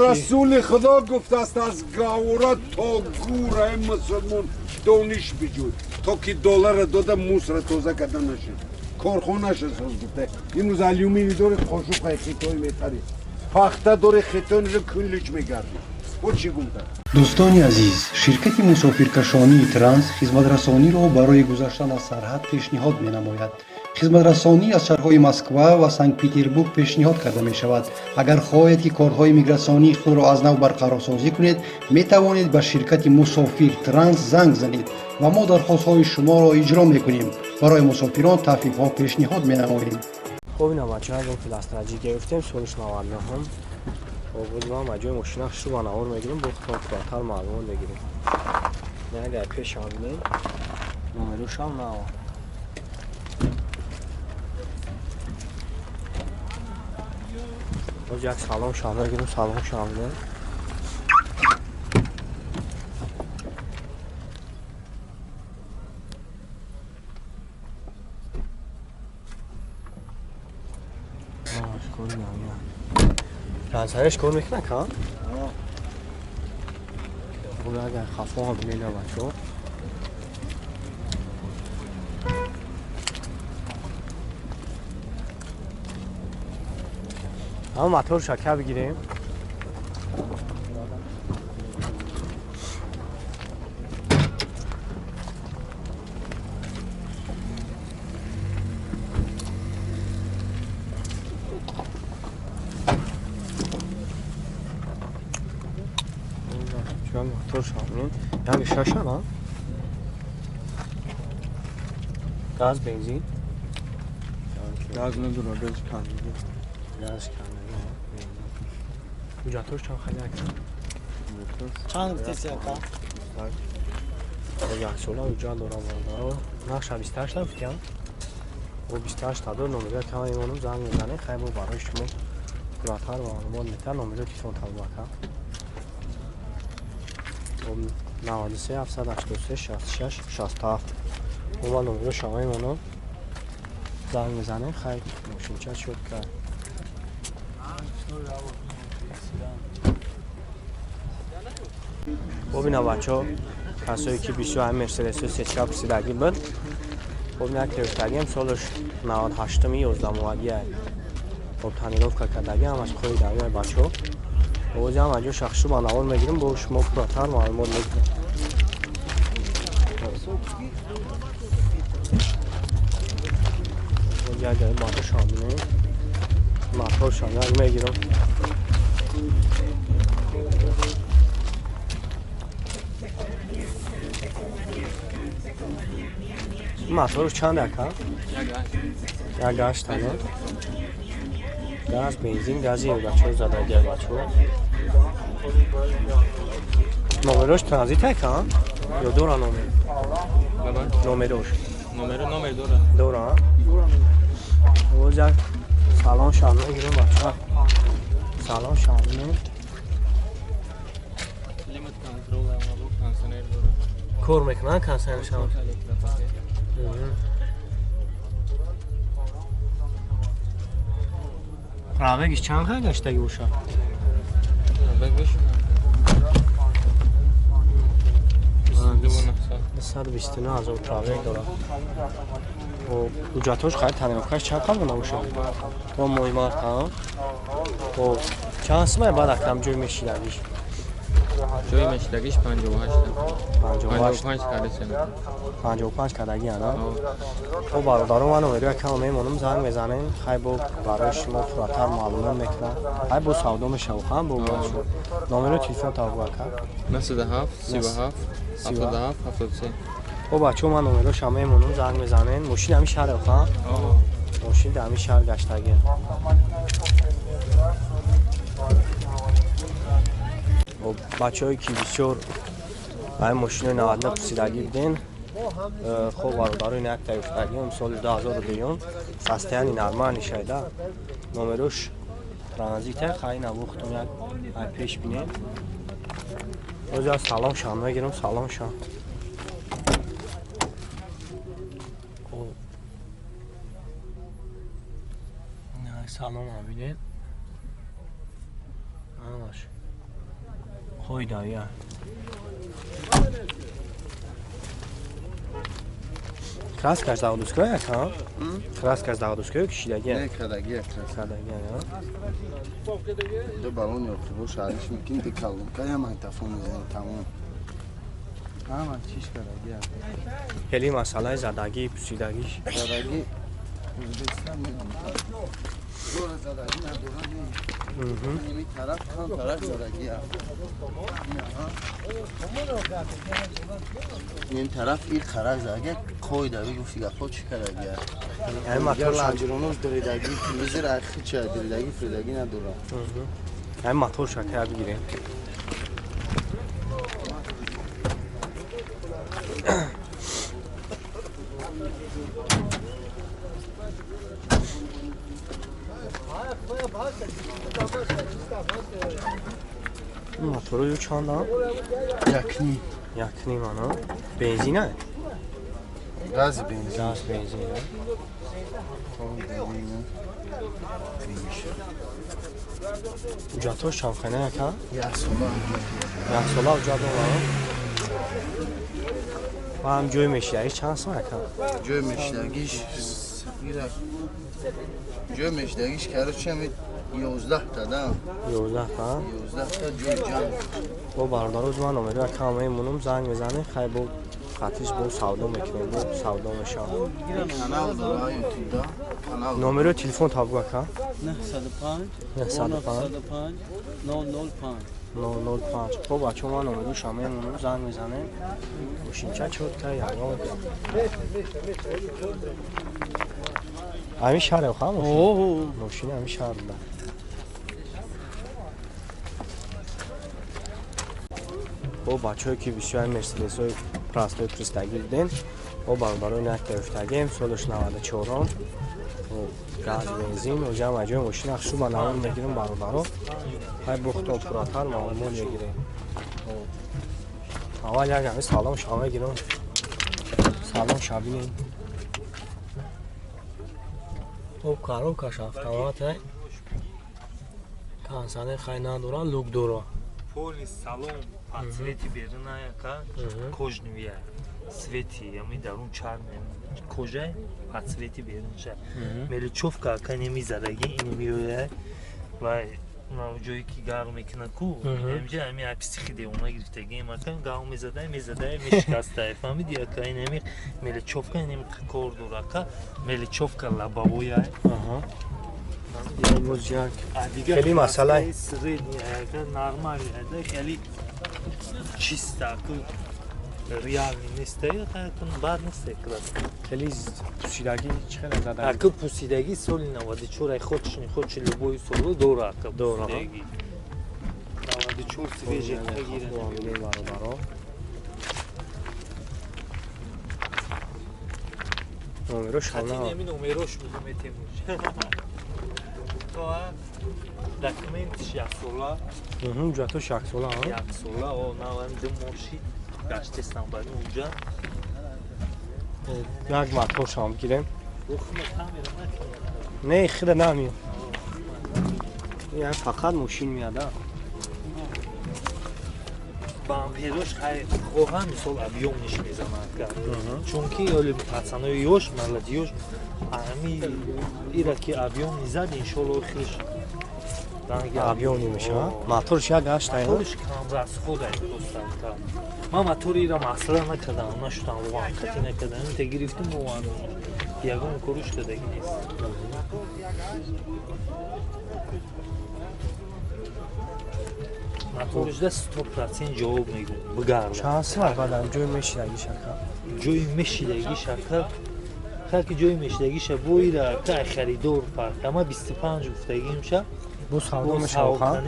Расули Худо гуфтааст аз гавра то гура мусулмон дониш биҷӯй, то ки долларро дода мусра тоза карда нашид. Корхонаша соз гуфта. Имрӯз алюминий дори қошуқай хитой мехарӣ. Пахта дори хитой кунлич мегардӣ. Бо чӣ гуфта? Дӯстони азиз, ширкати мусофиркашонии Транс хизматрасониро барои гузаштан аз сарҳад пешниҳод менамояд. Хизматрасонӣ аз шаҳрҳои Москва ва Санкт-Петербург пешниҳод карда мешавад. Агар хоҳед, ки корҳои мигратсионии худро аз нав барқарорсозӣ кунед, метавонед ба ширкати Мусофир Транс занг занед ва мо дархостҳои шуморо иҷро мекунем. Барои мусофирон тафифҳо пешниҳод менамоем. Хоб ина бачаҳо, як пластраҷӣ гирифтем, солиш 99. Хоб ман ба ҷои мошина хушрӯ ба навор мегирем, бо худтон пурратар маълумот мегирем. Агар пешам бинем, номерушам нава. Боз як салон шам мегирем, салон шам бинем. Рансареш кор мекунад ка? Хуб, агар хафо ҳам бинем бачаҳо. Ҳама мотор шака бигирем. Мотор шамин. Янги шаша на? Газ, бензин? Газ надора, газ кандига. Газ кандига. Ҳуҷҷатҳош чанд хеле ака? Чанд гуфтеси ака? Як сола ҳуҷҷат дорам бародаро. Нақша 28 та гуфтиям. Бо 28 та дор номерҳои кама мемонам, занг мезанем. Хай бо барои шумо пурратар маълумот метиҳад. Номерҳои телефон талаб ака. 93 783 66 67. Мо номерҳои шумо мемонам. Занг мезанем. Хай мошинча шуд кард. Бобина бачаҳо, касое ки бисёр ҳами Мерседесо сечка пурсидагӣ буд. Бобина гирифтагиам солаш 98-ми 11 моҳагия. Хоб тонировка кардагӣ ҳамаш қои дарёи бачаҳо. Овози ҳама ҷо шахшу ба навор мегирем, бо шумо пурратар маълумот мегирем. Як ҷои мотор бинем. Моторшам як мегирам. Моторш чанд ака? Як ҳашт ана. Газ, бензин, гази бачаҳо задагия бачаҳо. Номерош транзит ака? Ё дора номер? Номерош. Номер дора. Дора? Боз як салон шам мегирем бачаҳо. Салон шам бинем. Климат контрол кондиционер дора. Кор мекунанд кондиционер шам. Пробегиш чанд хел гаштагӣ бошад? Пробегиш 229 ҳазор пробег дорад. Ҳуҷҷатҳош хайр тонировкаш чанд қабл набошад? То моҳи март, ҳа? Хоб, чанд сумай баъд акам ҷой мешидагиш? Ҷои мешидагиш 58. 55 кардасем. 55 кардагӣ ана? Хоб бародаро, ман номерои кама мемонам, занг мезанем. Хай бо барои шумо пурратар маълумот мекунам. Хай бо савдо мешаву ҳам бо номерои телефон тавба ака. 97 37 77 73. Хоб бачаҳо, ман номерошам мемонам, занг мезанем. Мошин ҳамин шаҳр ха? Мошин дар ҳамин шаҳр гаштагӣ. Бачаҳое ки бисёр ҳамин мошинои 99 пурсидагӣ буден, хоб бародаро, ин як таёфтагӣ соли 2002 состояние нормальный шайда. Номерош транзита, хай набухтум як ай пеш бинем. Боз як салон шам мегирам, салон шам. Салон ҳам бинед. Қоидавия. Краскаш заводская, ха? Краскаш заводская кишидаги. Не, кадаги, кадаги, а? Ду баллон ёфт, бо шариш мекин, ди колонка я магнитофон мезанем, тамом. Ҳама чиш кадаги. Хеле масъалаи задаги, пусидагиш. Задаги Ӯзбекистон мегам. Зора задаги надорам. Ин тараф ҳам тараф задаги. Ин тараф ин қарак задаги, қоидави гуфти гапҳо чӣ кардаги. Ҳамин мотор ланҷиронош дридаги, телевизор хича дридаги, фридаги надорам. Ҳамин мотор шакая бигирем. Мотору чанда? Якним. Якним ана. Бензина? Газ бензин. Газ бензин. Ҳуҷҷатҳош чандхона яка? Як сола. Як сола ҳуҷҷат дорад. Ва ҳам ҷои мешидагиш чанд сом яка? Ҷои мешидагиш ҷои мешидагиш короче 11 та да. 11 та? 11 та ҷои ҷамъ. Бо бародароз ман номеро якам мемонам, занг мезанем, хай бо хатиш бо савдо мекунем, бо савдо мешавам. Канал дора YouTube да. Канал. Номеро телефон табгу ака? 905 905 905 005 005. Хоб бачаҳо ман номероша мемонам, занг мезанем. Мошинча чотка ягон. Ҳамин шаҳре ха мошин? Мошин ҳамин шаҳр буда. Бо бачаҳое ки бисёр мерседесҳои простой пристагӣ дидем, бо бародарои як гирифтагем, солаш 94-м. Газ бензин, оҷам аҷои мошина хушу ба навор мегирем бародаро. Ҳай бухто пурратар маълумот мегирем. Аввал як ҳами салом ша мегирем. Салом ша бинем. Об коробкаш автомат ай. Кондиционер хай надора, люк дора. Полный салон по цвети берина яка кожнивия. Цвети, ями дарун чарме кожа по цвети беринша. Меличовка ака неми задаги ини миоя ва на ҷое ки гарм мекуна ку инҷа ами апсихи девона гирифтаги мака гарм мезадай мезадай мешикастай фаҳмиди ака ин ами меличовка ин ами кор дора ака меличовка лабавоя. Хеле масъала средняя ака нормальная да хеле чиста ака реальный нест ака бад нест краска. Хеле пусидагӣ чӣ хеле задаги? Ака пусидагӣ соли 94 ай хочшни хочи любой соло дора ака дора. 94 свежий мегирад. Бародаро. Номерош хати неми номерош мегуметемуш. То документш як сола. Ҳуҷҷатош як сола. Як сола, о навам ду моши гаштестам бар унҷа. Як моторшам гирем. Не, хида намиёд. Я фақат мошин меяд. Бамперош хай хоҳам мисол объём ниш мезанад. Чунки оли пацанои ёш, малади ёш, ами ира ки объём низад, иншолло хиш объём мешавад. Моторш як гашт ай. Моторш кам расход ай достанка. Ман мотори ира масъала накардам, нашудам, воқеан қатъӣ накардам. Та гирифтим воқеан ягон коруш кардаги нест. Моторш да 100% ҷавоб мегӯм, бигарда. Чанд сар баъдан ҷои мешидагиш ака? Ҷои мешидагиш ака, ҳар ки ҷои мешидагиша боира ака харидор фарқ. Ама 25 гуфтагим ша. Бо савдо мешавад.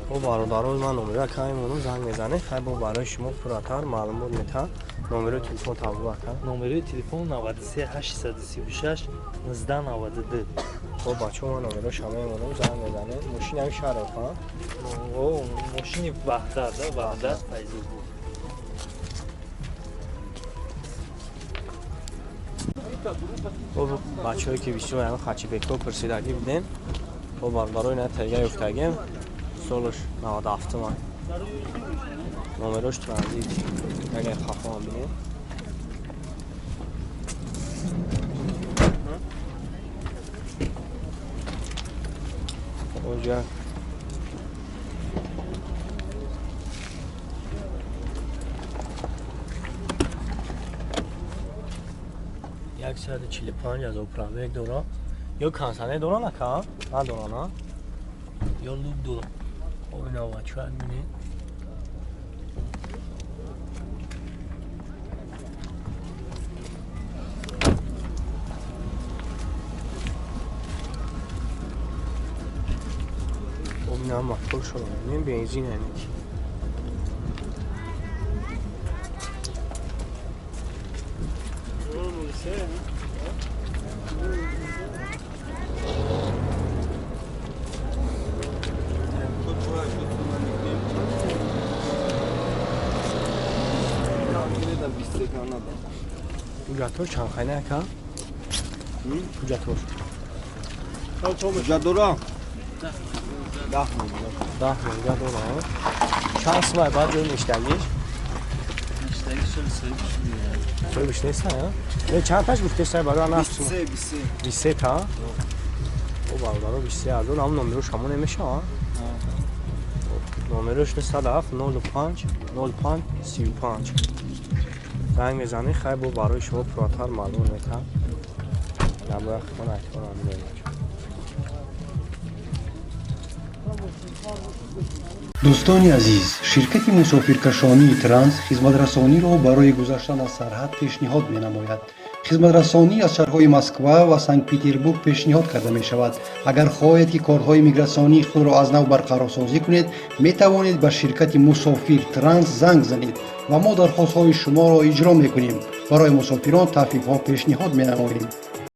Бо бародарои ман номеро ака мемонам, занг мезанем. Хай бо барои шумо пурратар маълумот метаҳам. Номерои телефон табгу ака. Номерои телефон 93 836 1992. Бо бачаҳо ман номероша мемонам, занг мезанем. Мошин ҳамин шаҳр ака? О, мошини Ваҳдат, Ваҳдат Файзобод. Бо бачаҳое ки бисёр ҳамин хачибекҳо пурсидагӣ будем, бо бародарои на тайга ёфтагем, солаш 97-м. Номерош транзит. Агар хафо бинем. Онҷа 145,000 пробег дора. Ё консане дора на ка? Надора на? Ё лук дора. Хоб ина бачаҳо мебинед. Хоб ина мотор шуда. Мебинем бензин ҳамин. Ҳуҷҷатҳош чанд хайна ака? Ҳуҷҷатҳош. Ҳуҷҷат дора? 10 миллион. 10 миллион дора. Чанд сумай баъд ҷои мештагиш? Мештагиш 43. Соҳибиш нест, ҳа? Не, чанд таш гуфтеш сай барои ана? 23, 23. 23 та? О бародаро 23 ҳазор, ҳам номерош ҳамон намешава? Номерош 97 05 05 35. Занг мезанӣ, хай бо барои шумо пурратар маълум метам. Набояд худтон айтонам бидонед. Дӯстони азиз, ширкати мусофиркашонии Транс хизматрасониро барои гузаштан аз сарҳад пешниҳод менамояд. Хизматрасонӣ аз шаҳрҳои Москва ва Санкт-Петербург пешниҳод карда мешавад. Агар хоҳед, ки корҳои мигратсионии худро аз нав барқарорсозӣ кунед, метавонед ба ширкати Мусофир Транс занг занед ва мо дархостҳои шуморо иҷро мекунем. Барои мусофирон таҳфифҳо пешниҳод менамоем.